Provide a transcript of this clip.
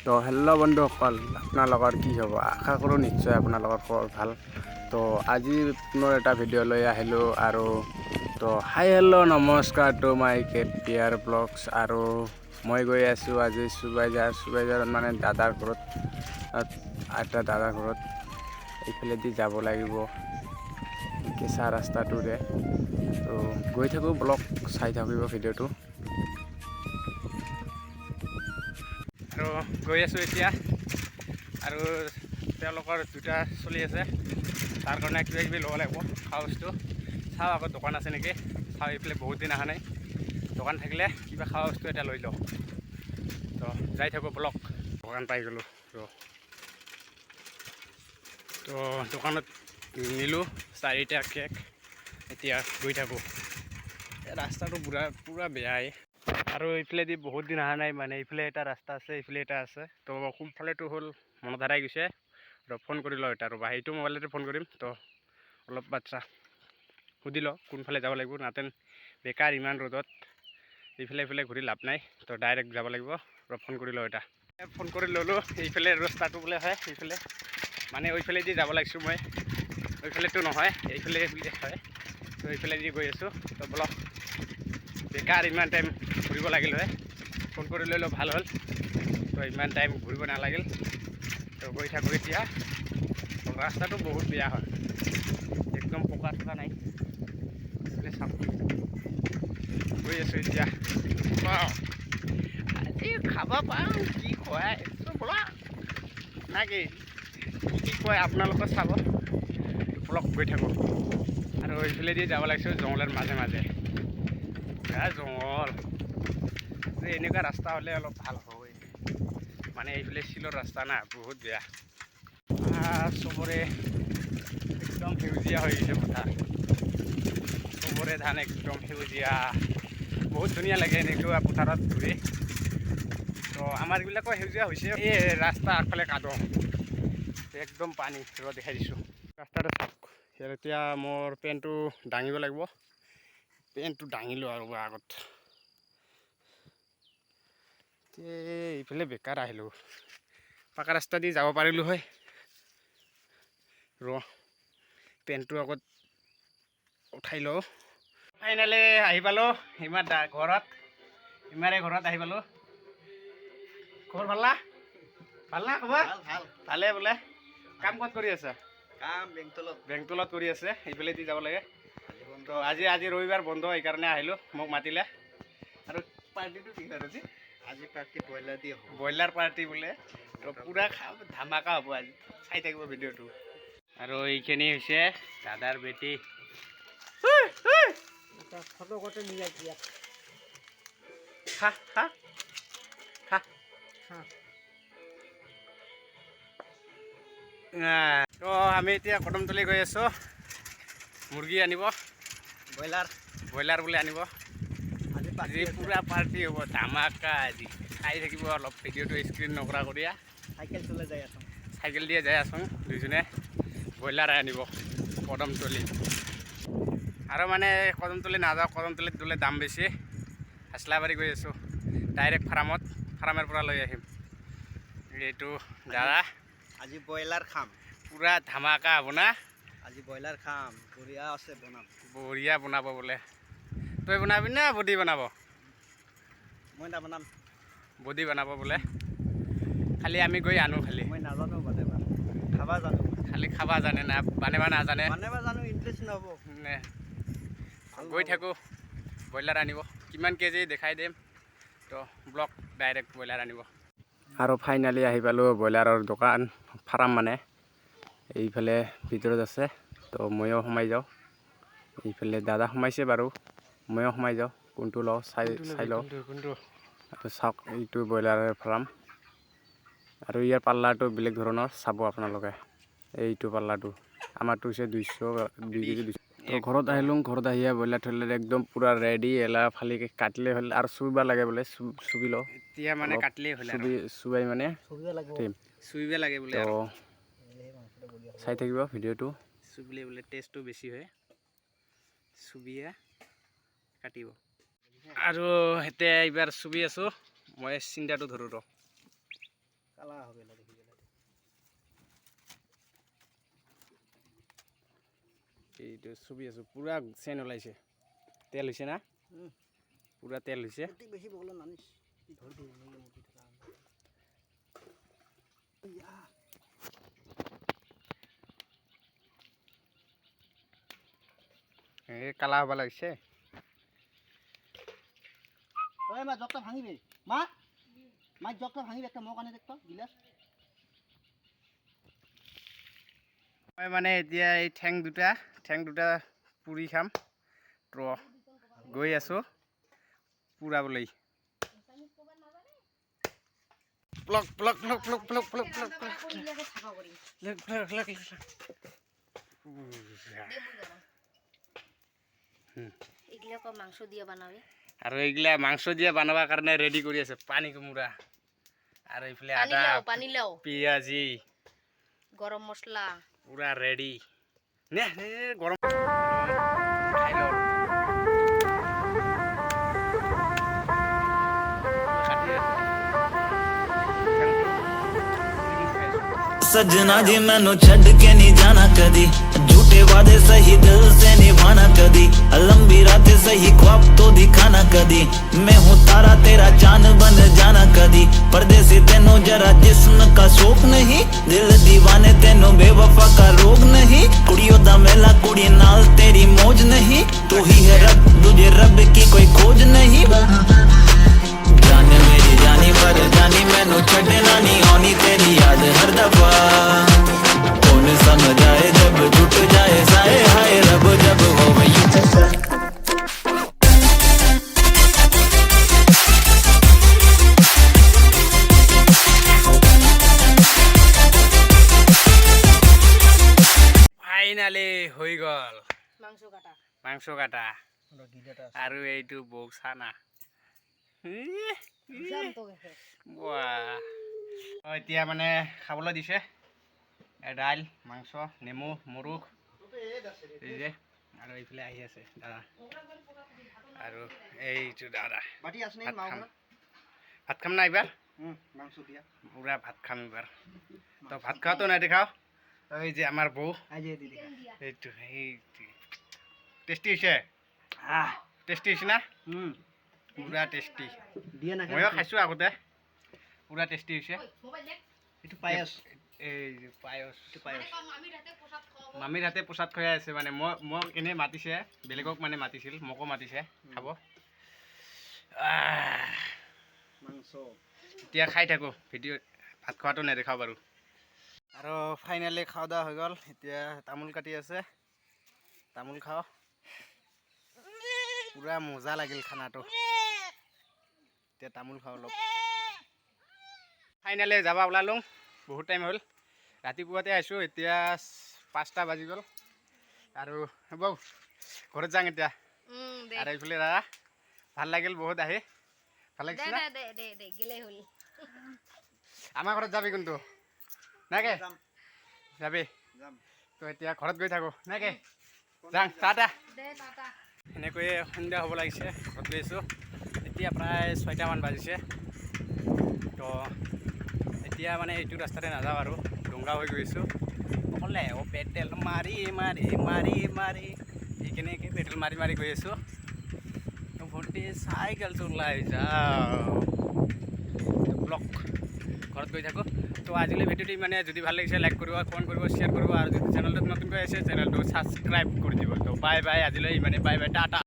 তো হেল্ল' বন্ধুসকল, আপোনালোকৰ কি হ'ব? আশা কৰোঁ নিশ্চয় আপোনালোকৰ খবৰ ভাল। তো আজি পুনৰ এটা ভিডিঅ' লৈ আহিলোঁ। আৰু তো হাই, হেল্ল', নমস্কাৰ টু my KPR blogs. আৰু মই গৈ আছোঁ আজি চুবাইজাৰ। চুবাইজাৰত মানে দাদাৰ ঘৰত, এটা দাদাৰ ঘৰত। এইফালেদি যাব লাগিব, কেঁচা ৰাস্তাটোৰে। তো গৈ থাকোঁ, ব্লগ চাই থাকিব ভিডিঅ'টো। আৰু গৈ আছোঁ এতিয়া। আৰু তেওঁলোকৰ দুটা চলি আছে, তাৰ কাৰণে কিবা কিবি ল'ব লাগিব খোৱা বস্তু। চাওঁ আকৌ দোকান আছে নেকি চাওঁ। এইফালে বহুত দিন অহা নাই। দোকান থাকিলে কিবা খোৱা বস্তু এটা লৈ লওঁ। তো যাই থাকোঁ ব্লগ। দোকান পাই গ'লোঁ। তো দোকানত নিলোঁ চাৰিটা কেক। এতিয়া গৈ থাকোঁ। ৰাস্তাটো পূৰা পূৰা বেয়াই। আৰু এইফালেদি বহুত দিন অহা নাই। মানে এইফালে এটা ৰাস্তা আছে, এইফালে এটা আছে। তো কোনফালেটো হ'ল মনত হেৰাই গৈছে। ৰ, ফোন কৰি লওঁ এটা। ৰ'বা, সেইটো মোবাইলতে ফোন কৰিম। তো অলপ বাচ্চা সুধি লওঁ কোনফালে যাব লাগিব। নাতেন বেকাৰ ইমান ৰ'দত এইফালে এইফালে ঘূৰি লাভ নাই। তো ডাইৰেক্ট যাব লাগিব। ৰ, ফোন কৰি লওঁ এটা। ফোন কৰি ল'লোঁ। এইফালে ৰাস্তাটো বোলে হয় এইফালে, মানে ওইফালেদি যাব লাগিছোঁ মই। ওইফালেতো নহয়, এইফালে বুলি হয়। তো এইফালেদি গৈ আছোঁ। তো বলক, বেকাৰ ইমান টাইম ঘূৰিব লাগিল হয়। ফোন কৰি লৈ লওঁ, ভাল হ'ল। তো ইমান টাইম ঘূৰিব নালাগিল। তো গৈ থাকোঁ এতিয়া। ৰাস্তাটো বহুত বেয়া হয়, একদম পকা থকা নাই। এইফালে চাওক, গৈ আছোঁ এতিয়া। আজি খাব পাওঁ কি খুৱাই ব'লা না কি কি কি কয় আপোনালোকে চাব। বলক, গৈ থাকোঁ। আৰু এইফালেদি যাব লাগিছোঁ জংঘলৰ মাজে মাজে। বেয়া জংঘল। এনেকুৱা ৰাস্তা হ'লে অলপ ভাল হয়। মানে এইফালে শিলৰ ৰাস্তা না, বহুত বেয়া। চবৰে একদম সেউজীয়া হৈ গৈছে পথাৰ। চবৰে ধান একদম সেউজীয়া। বহুত ধুনীয়া লাগে এনেকুৱা পথাৰত ঘূৰি। তো আমাৰ এইবিলাকো সেউজীয়া হৈছে। এই ৰাস্তা আগফালে কাদ, একদম পানী। ৰ, দেখাই দিছোঁ। ৰাস্তাটো চাওক। ইয়াত এতিয়া মোৰ পেণ্টটো দাঙিব লাগিব। পেণ্টটো দাঙিলোঁ। আৰু আগত এইফালে বেকাৰ আহিলোঁ। পাকা ৰাস্তা দি যাব পাৰিলোঁ হয়। ৰ, পেণ্টটো আগত উঠাই লওঁ। ফাইনেলি আহি পালোঁ ইমান দা ঘৰত। ইমাৰে ঘৰত আহি পালোঁ। খবৰ ভাল না? ভাল না খবৰ? ভাল। ভালে বোলে। কাম ক'ত কৰি আছা? কাম বেংতলত। বেংতলত কৰি আছে। সেইফালে দি যাব লাগে। আজি বন্ধ। তো আজি আজি ৰবিবাৰ বন্ধ, সেইকাৰণে আহিলোঁ। মোক মাতিলে। আৰু পাৰ্টিটো কি হয় আজি? আজি পাৰ্টি ব্ৰইলাৰ দি হ'ব। ব্ৰইলাৰ পাৰ্টি বোলে। তো পূৰা ধামাকা হ'ব আজি। চাই থাকিব ভিডিঅ'টো। আৰু এইখিনি হৈছে দাদাৰ বেটি। ফটো কতে মিলাই দিয়া। খা খা খা। খা। তো আমি এতিয়া কদমতলি গৈ আছোঁ মুৰ্গী আনিব। ব্ৰইলাৰ। ব্ৰইলাৰ বোলে আনিব। আজি আজি পাৰ্টি। পূৰা পাৰ্টি হ'ব, ধামাকা আজি। চাই থাকিব অলপ ভিডিঅ'টো স্কিপ নকৰা কৰিয়া। চাইকেল চলাই যাই আছো। চাইকেল দিয়ে যাই আছোঁ দুইজনে। ব্ৰইলাৰ আনিব কদমতলি। আৰু মানে কদমতলি নাযাওঁ, কদমতলিত বোলে দাম বেছি। হাচলাবাৰী গৈ আছোঁ ডাইৰেক্ট ফাৰ্মত, ফাৰ্মৰ পৰা লৈ আহিম। এইটো দাদা। আজি ব্ৰইলাৰ খাম। পূৰা ধামাকা হ'ব না? আজি ব্ৰইলাৰ খাম, বঢ়িয়া আছে বনাম। বঢ়িয়া বনাব বোলে। তই বনাবি না বডি বনাব? মই নাবনাম। বডি বনাব বোলে। খালি আমি গৈ আনো খালি। মই নাজানো বনাবা, খাবা জানো। খালি খাবা জানে না, বনাবা নাজানে। বনাবা জানো, ইণ্টাৰেষ্ট নহ'ব। নে। ভাল গৈ নহ'ব। থাকোঁ। ব্ৰইলাৰ আনিব, কিমান কেজি দেখাই দিম। তো বলক, ডাইৰেক্ট ব্ৰইলাৰ আনিব। আৰু ফাইনেলি আহি পালোঁ ব্ৰইলাৰৰ দোকান, ফাৰ্ম মানে। এইফালে ভিতৰত আছে। তো ময়ো সোমাই যাওঁ। এইফালে দাদা সোমাইছে বাৰু, ময়ো সোমাই যাওঁ। কোনটো লওঁ চাই চাই লওঁ। কোনটো? আৰু চাওক, এইটো ব্ৰইলাৰৰ ফাৰ্ম। আৰু ইয়াৰ পাল্লাটো বেলেগ ধৰণৰ, চাব আপোনালোকে। এইটো পাল্লাটো, আমাৰটো হৈছে 200, 2 কেজি 200। তো ঘৰত আহিলোঁ। ঘৰত আহি ব্ৰইলাৰ থৈলাৰ একদম পূৰা ৰেডি। এলা ফালি কাটিলে হ'ল আৰু চুইব লাগে বোলে। চুবি লওঁ। এতিয়া মানে অলপ কাটিলেই হ'ল আৰু। চুবি চুবাই মানে চুবিব লাগিব। দিম। চুইব লাগে বোলে। তো আৰু চাই থাকিব ভিডিঅ'টো। চুবিলে বোলে টেষ্টটো বেছি হয়। চুবিয়ে কাটিব। আৰু এতিয়া এইবাৰ চুবি আছোঁ মই। চিন্তাটো ধৰোঁ ৰ। কালা হৈ গ'ল দেখি পেলাই। এইটো চুবি আছোঁ, পূৰা চেন ওলাইছে। তেল হৈছে না? পূৰা তেল হৈছে। অতি বেছি বগলে নানিছ, ধৰি এনেকৈ মুটি থকা। ইয়া। এই কালা হ'ব লাগিছে। ঐ মা, জগটা ভাঙিবি। মা, মা, জগটা ভাঙিবি। একটা মোক আনি দেখতো গিলাচ। মই মানে এতিয়া এই ঠেং দুটা পুৰি খাম। তো গৈ আছোঁ পুৰাবলৈ। Plug plug plug plug plug plug plug plug plug plug plug plug. এইগিলাক মাংস দিয়ে বানাবে। আৰু এইগিলা মাংস দিয়ে বনাবৰ কাৰণে ৰেডি কৰি আছে, পানী কোমোৰা আৰু এইফালে আদা, পানীলাও, পানীলাও। পিঁয়াজি। গৰম মছলা। পূৰা ৰেডি। নে নে নে, গৰম খাই লওঁ। কাটি আছে। ਸੱਜਣਾ ਜੀ, ਮੈਨੂੰ ਛੱਡ ਕੇ ਨਹੀਂ ਜਾਣਾ ਕਦੀ। ਝੂਠੇ ਵਾਦੇ ਸਹੀ, ਦਿਲ ਸੇ ਨਿਭਾਣਾ ਕਦੀ। लंबी रात सही, ख्वाब तो दिखाना कदी। मैं हूँ तारा तेरा, चांद बन जाना कदी। परदेसी तेनू जरा जिस्म का शौक नहीं। दिल दीवाने तेनू बेवफा का रोग नहीं। कुड़ियों दा मेला, कुड़ी नाल तेरी मौज नहीं। तू ही है रब, दूजे रब की कोई खोज नहीं। जान मेरी जानी पर जानी, मैनू छड़ना नहीं, आनी तेरी याद हर दफा। कौन समझ आए जब छुट जाए साए, हाय रब जब हो वही। ফাইনালি হৈ গ'ল। মাংস কাটা। মাংস কাটা। আৰু এইটো বৌ চানা। বাহ। এতিয়া মানে খাবলৈ দিছে। দাইল, মাংস, নেমু, মৰুক এই যে। আৰু এইফালে আহি আছে দাদা আৰু এইটো দাদা। বাতি আছে নেকি? ভাত মাও। খাম, ভাত খাম না এইবাৰ? মাংস দিয়া। পূৰা ভাত খাম এইবাৰ। তো ভাত খোৱাটো নাই দেখাও। এই যে আমাৰ বৌ। আজি দি দেখা। এইটো সেইটো টেষ্টি হৈছে, টেষ্টি হৈছে না? পূৰা টেষ্টি। দিয়ে না। ময়ো খাইছোঁ আগতে, পূৰা টেষ্টি হৈছে। এইটো পায়স। এই যে পায়স। এইটো পায়স। মামীৰ হাতে প্ৰসাদ খুৱাই আছে। মানে মই মোক এনেই মাতিছে, বেলেগক মানে মাতিছিল, মোকো মাতিছে খাব। মাংস। এতিয়া খাই থাকোঁ, ভিডিঅ' ভাত খোৱাটো নেদেখাওঁ বাৰু। আৰু ফাইনেলি খোৱা দাওৱা হৈ গ'ল। এতিয়া তামোল কাটি আছে, তামোল খাওঁ। পূৰা মজা লাগিল খানাটো। এতিয়া তামোল খাওঁ অলপ। ফাইনেলি যাব ওলালোঁ, বহুত টাইম হ'ল। ৰাতিপুৱাতে আহিছোঁ, এতিয়া 5টা বাজি গ'ল। আৰু বৌ, ঘৰত যাওঁ এতিয়া। দে। আৰু এইফালে দাদা, ভাল লাগিল বহুত আহি, ভাল দে। লাগিছে না? দে দে দে দে, গেলেই হ'ল। আমাৰ ঘৰত যাবি কিন্তু, নাকে? যাম। যাবি? যাম। তো এতিয়া ঘৰত গৈ থাকোঁ, নাকে? যাওঁ, টাটা। দে, টাটা। সেনেকৈয়ে সন্ধিয়া হ'ব লাগিছে, ঘৰত গৈ আছোঁ। এতিয়া প্ৰায় 6টামান বাজিছে। তো এতিয়া মানে এইটো ৰাস্তাতে নাযাওঁ আৰু, ডোংগা হৈ গৈ আছোঁ অকলে। অ' পেট্ৰল মাৰি মাৰি মাৰি মাৰি, এই কেনেকৈ পেট্ৰল মাৰি মাৰি গৈ আছোঁ। তো ভণ্টি চাইকেল চলাই যাওঁ ব্লক, ঘৰত গৈ থাকোঁ। তো আজিলৈ ভিডিঅ'টো মানে, যদি ভাল লাগিছে লাইক কৰিব, কমেণ্ট কৰিব, শ্বেয়াৰ কৰিব আৰু যদি চেনেলটোত নতুনকৈ আহিছে, চেনেলটো ছাবস্ক্ৰাইব কৰি দিব। তো বাই বাই, আজিলৈ ইমানে। Bye bye, tata.